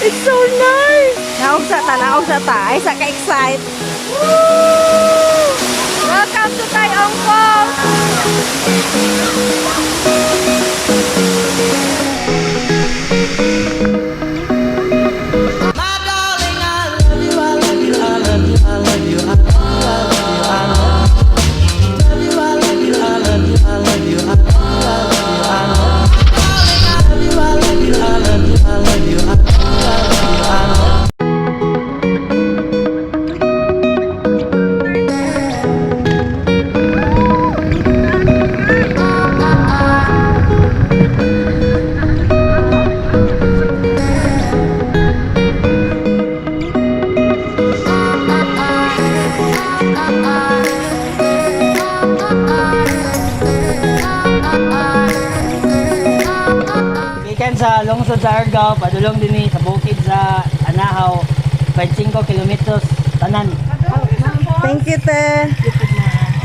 It's so nice! Naog sa ta, naog sa ta. Ay, sa ka-excite. Woo! Welcome to Tayong Falls! My darling, I love you, I love you, I love you, I love you, I love you, I love you, I love you, I love you, I love you, I love you, I love you, I love you, I love you, I love you, I love you, I love you. Gikan sa lungsod sa Argao, padulong dinhi sa bukid sa Anahaw, 25 kilometros tanan. Thank you, te.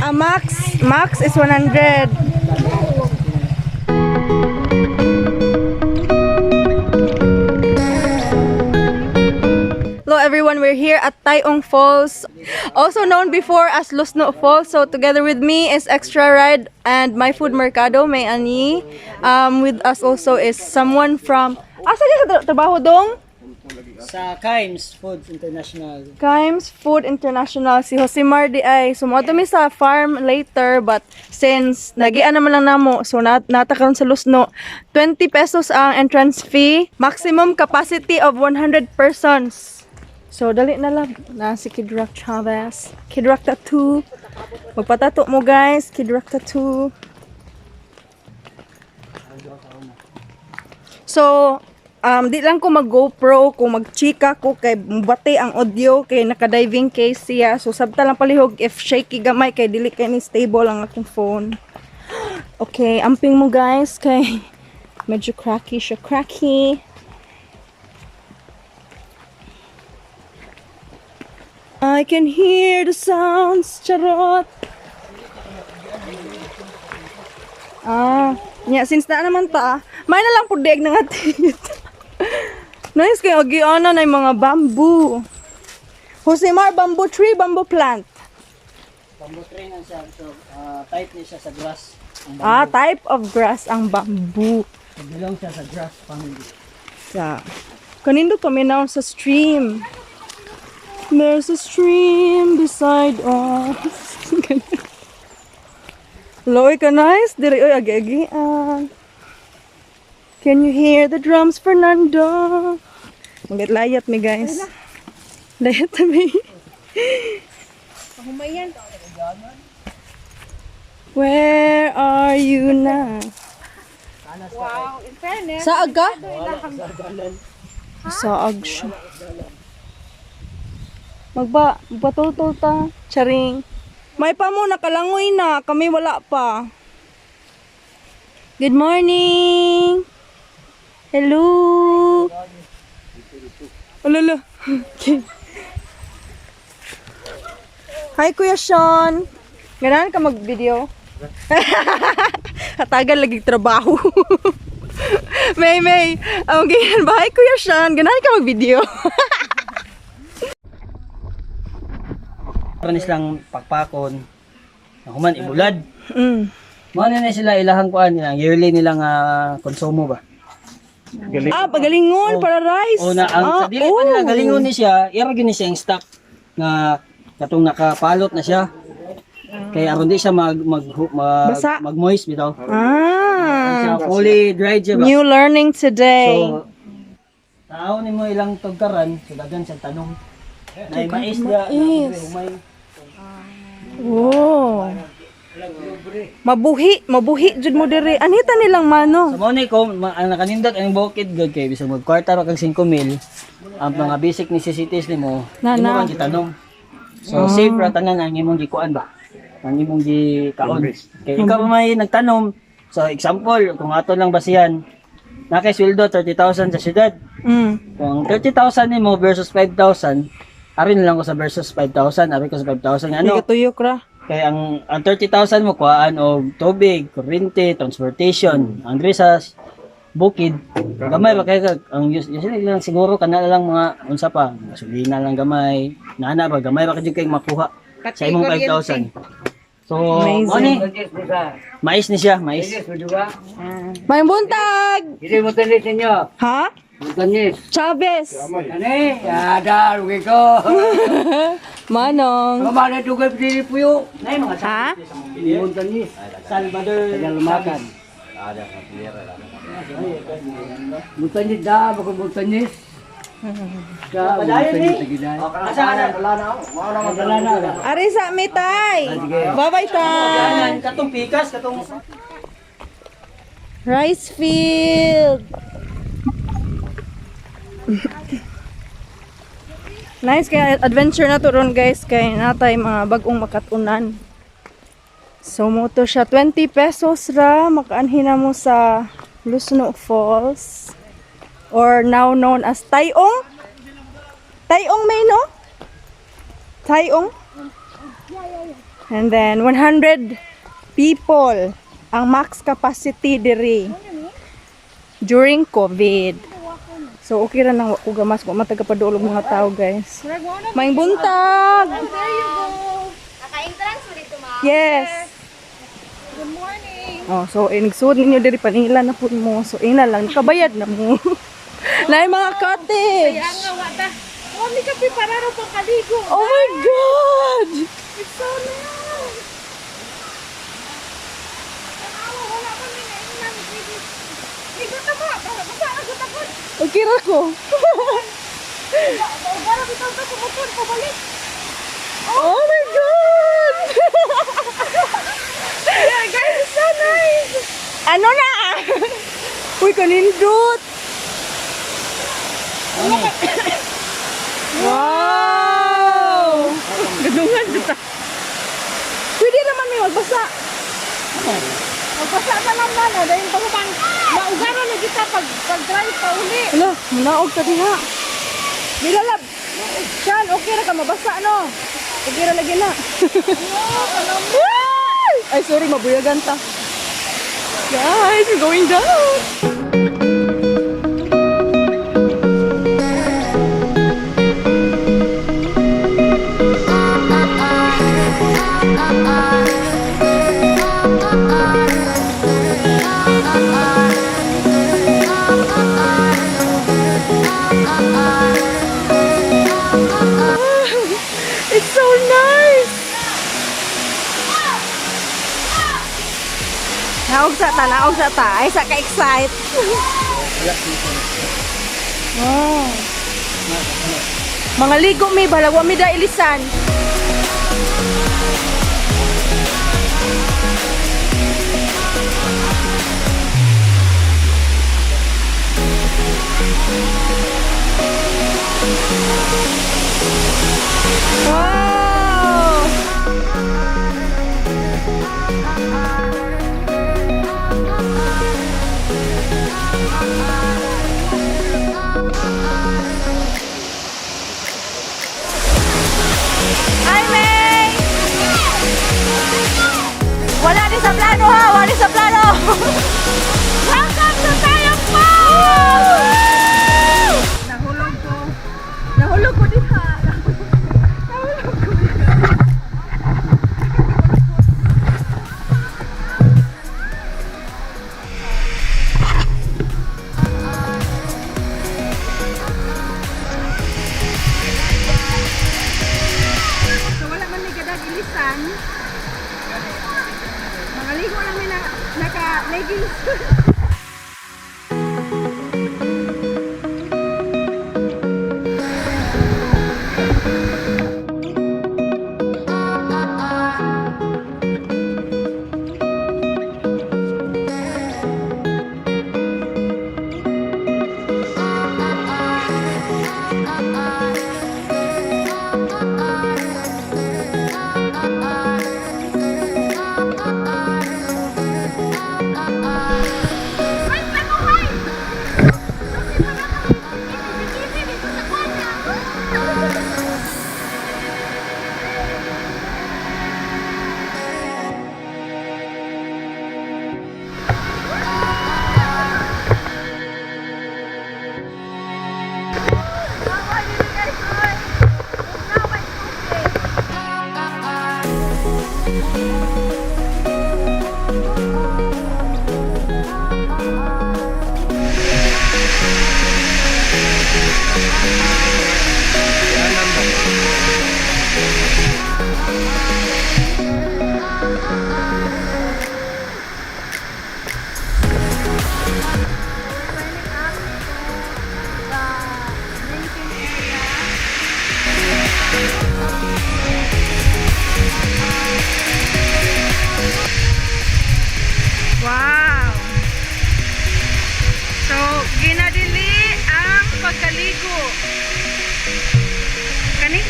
Ah, max, max is 100. Hello everyone, we're here at Tayong Falls, also known before as Lusno Falls. So together with me is Extra Ride and My Food Mercado, May Ani. With us also is someone from... Asa ka sa trabaho dong? Sa Kimes Foods International. Kimes Food International, si Jose Mar di ay. So mo mi sa farm later, but since nagian naman lang namo, so nata karon sa Lusno, 20 pesos ang entrance fee, maximum capacity of 100 persons. So dali na lang na si Kid Rock Chavez. Kid Rock Tattoo. Magpatato mo guys, Kid Rock Tattoo. So, di lang ko mag GoPro kung magchika ko kay bate ang audio kay naka-diving case siya. So sabta lang palihog if shaky gamay kay dili kay ni stable ang akong phone. Okay, amping mo guys kay medyo cracky siya, cracky. I can hear the sounds, charot. Ah, nya since na naman ta, may na lang pud dieg na nga tit. Nice kay agi ana na yung mga bamboo. Josemar, bamboo tree, bamboo plant. Bamboo tree na siya. So, type ni siya sa grass. Ang Ah, type of grass ang bamboo. So, belong siya sa grass family. Yeah. Kanindo kami now sa stream. There's a stream beside us. Loy ka nice. Diri oy agi-agian. Can you hear the drums, Fernando? Magit layat mi guys. Layat mi. Where are you now? Wow, in fairness, Saag ka? Saag siya. Magpatultol ta. Charing. May pa mo, nakalangoy na. Kami wala pa. Good morning! Hello! Alala. Okay. Hi, Kuya Sean! Ganahan ka mag-video? Hatagal lagi trabaho. May, May. Ang ganyan ba? Hi, Kuya Sean. Ganahan ka mag-video. Karon silang pakpakon. Human ibulad. Mao na na sila ilahang kuan nilang yearly nilang konsumo ba. Ah, pagalingon para rice. O na ang ah, sa dili pa nila galingon ni siya, ira gyud ni siya ang stock nga katong nakapalot na siya. Kay aron di siya mag mag mag, Basa. mag moist bitaw. Ah. Siya fully dried siya ba. New learning today. So tao nimo ilang tugkaran, so dagan siyang tanong. Nay mais dia, mais. humay. Oh. Mabuhi, mabuhi jud mo diri. Anita nilang mano. So mao ni ko ang nakanindot ang bukid gud kay bisag magkwarta ra kag 5,000 ang mga basic necessities nimo, Na, imo na. kang gitanom. So safe ra tanan ang imong gikuan ba? Ang imong gikaon. Kay ikaw pa may nagtanom. So example, kung ato lang basihan, na kay sweldo 30,000 sa syudad. Kung 30,000 nimo versus 5,000, ari na lang ko sa versus 5,000, ari ko sa 5,000 ano? Ano? Tuyok ra. Kay ang 30,000 mo kuhaan og tubig, kuryente, transportation. Ang diri sa bukid, gamay ba kay kag ang usually lang siguro kana lang mga unsa pa, gasolina lang gamay, nana ba gamay ra ka jud kay makuha sa imong 5,000. So, Amazing. mao ni mais ni siya, mais. May buntag! Hindi mo tanis ninyo. Ha? Mutanis. Chavez! Ani, ada rugi ko. Manong! Kamana dugay pili puyo. Nay mga Ha? Mutanis. Salvador Taga lumakan. Mutanis da, bako mutanis. Ka mutanis lagi da. Asa ana? Wala na. Ari sa mi, tay! Bye-bye, tay! Katong pikas, katong Rice field! Nice kay adventure na to ron, guys, kay natay mga bagong makatunan. So mo to siya 20 pesos ra makaanhin na mo sa Lusno Falls or now known as Tayong. Tayong may no? Tayong. And then 100 people ang max capacity diri during COVID. So okay ra nang wa ko gamas ko matagapadulog mga tao, guys. May buntag. Oh, there you go. Naka-entrance mo dito, ma'am. Yes. Good morning. Oh, so inigsuod ninyo diri panila na pud mo. So ina lang nakabayad na mo. Nay mga cottage. Kaya nga, wata. Oh, may kape para raw pang kaligo. Oh my God! It's so nice. Tanawa, wala kami na inan. Ligo ta ba? Para basta agot ako. Okay ra ko. Para bitaw ta sumuton pabalik. Oh my God! Yeah, guys, it's so nice! Ano na? Uy, kanindot! Wow! Gadungan dito. Pwede naman may magbasa. Magbasa na lang na dahil pagubang maugaro na kita pag pag drive pa uli. Ala, munaog ta diha. Nilalab. Shan, okay ra ka mabasa no? Okay ra lagi na. Ay, sorry, mabuyagan ta. Guys, we're going down. It's so nice. Naog sa ta, naog sa ta. Ay, sa ka-excite. Wow. Mga ligo mi, balagwa mi da ilisan. Wow! Hi, May! Wala din sa plano ha! Wala din sa plano! Welcome to Tayong Falls! Nahulog ko. Nahulog ko diha. Nahulog ko diha. So wala man ni gadag ilisan. Mga ligo lang mi na naka leggings. Wow! So, ginadili ang pagkaligo. Kani?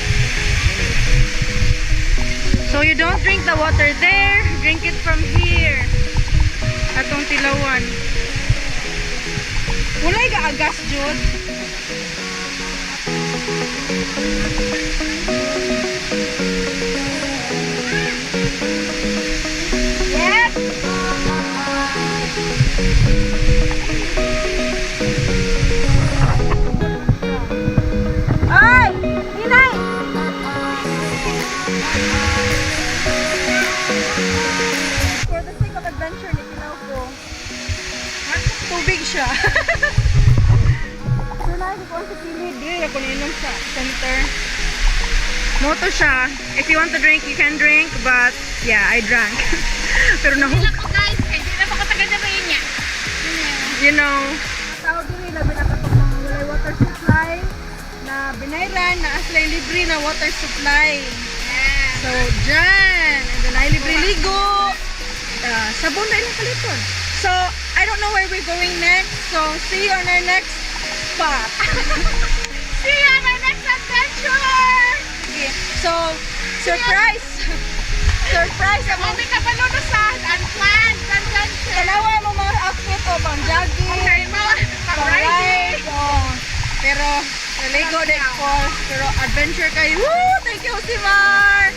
So, you don't drink the water there, drink it from here. Atong tilawan. Walay gaagas, Jud. Yes! Ay! Inay! For the sake of adventure, nitilaw ko. Tubig siya. So, nakikikuha sa kilid. Di, ako ninom sa center. Moto siya. If you want to drink, you can drink. But, yeah, I drank. Pero nahug Ako guys, kay di na makatagal na ba niya. Tao diri labi na katong mga walay water supply na binayran na aslay libre na water supply. So, dyan. And then, ay libre ligo. Sabon na ilang paliton. So, I don't know where we're going next. So, see you on our next spot. See you on our next adventure! Okay. So, surprise! Surprise! Ang Kami kabalo na sa unplanned adventure. Tanawa mo mga outfit o pang jogging. Okay, mga pang pang-riding. ride. Oh. Pero, naligo din falls. Pero adventure kayo. Woo! Thank you, Simar!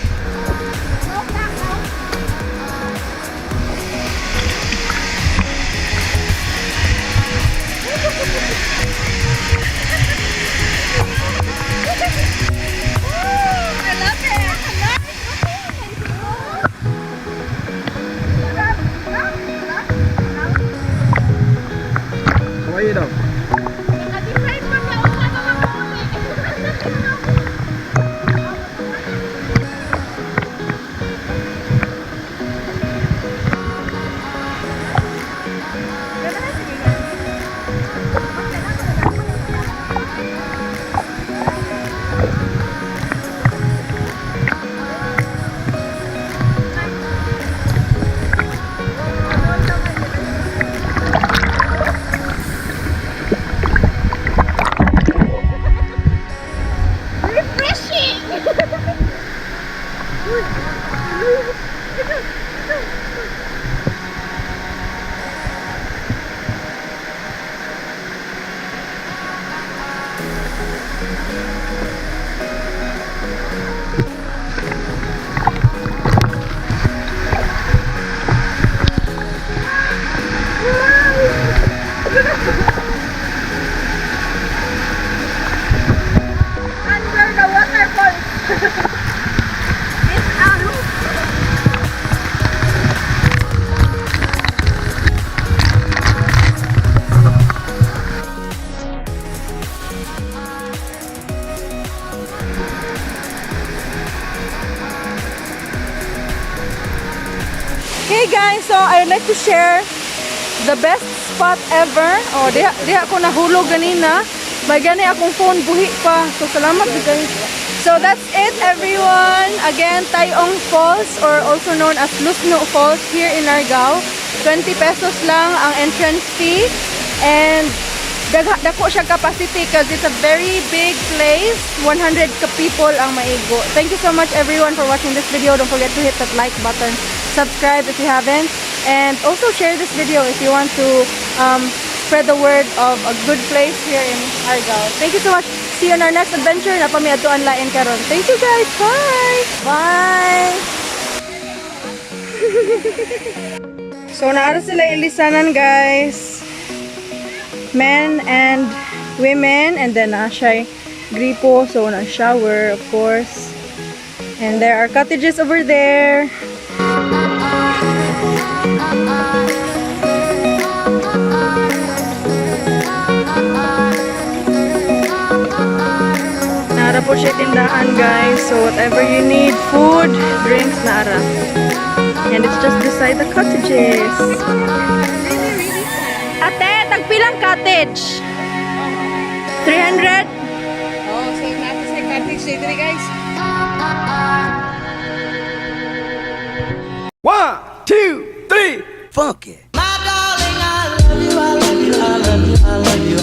I love it! Kawaii daw. Naka-decide pa na kung ano mag-uli. Refreshing! Under the waterfall. It's a roof. Hey guys, so I'd like to share the best spot ever. Oh, diha diha ko nahulog ganina. May gani akong phone buhi pa. So salamat gud kayo. So that's it, everyone. Again, Tayong Falls or also known as Lusno Falls here in Argao. 20 pesos lang ang entrance fee and dako siya capacity because it's a very big place. 100 ka people ang maigo. Thank you so much, everyone, for watching this video. Don't forget to hit that like button, subscribe if you haven't, and also share this video if you want to spread the word of a good place here in Argao. Thank you so much. See you on our next adventure. Napamiadtuan lain karon. Thank you guys. Bye. Bye. So naara sila ilisanan, guys, men and women, and then naa siya gripo, so na shower, of course, and there are cottages over there. po siya tindahan, guys. So whatever you need, food, drinks, naa ra. And it's just beside the cottages. Ate, tagpilang cottage? 300? Oh, so naa ta sa cottage diri, guys. One, two, three, funk it. My darling, I love you, I love you, I love you, I love you.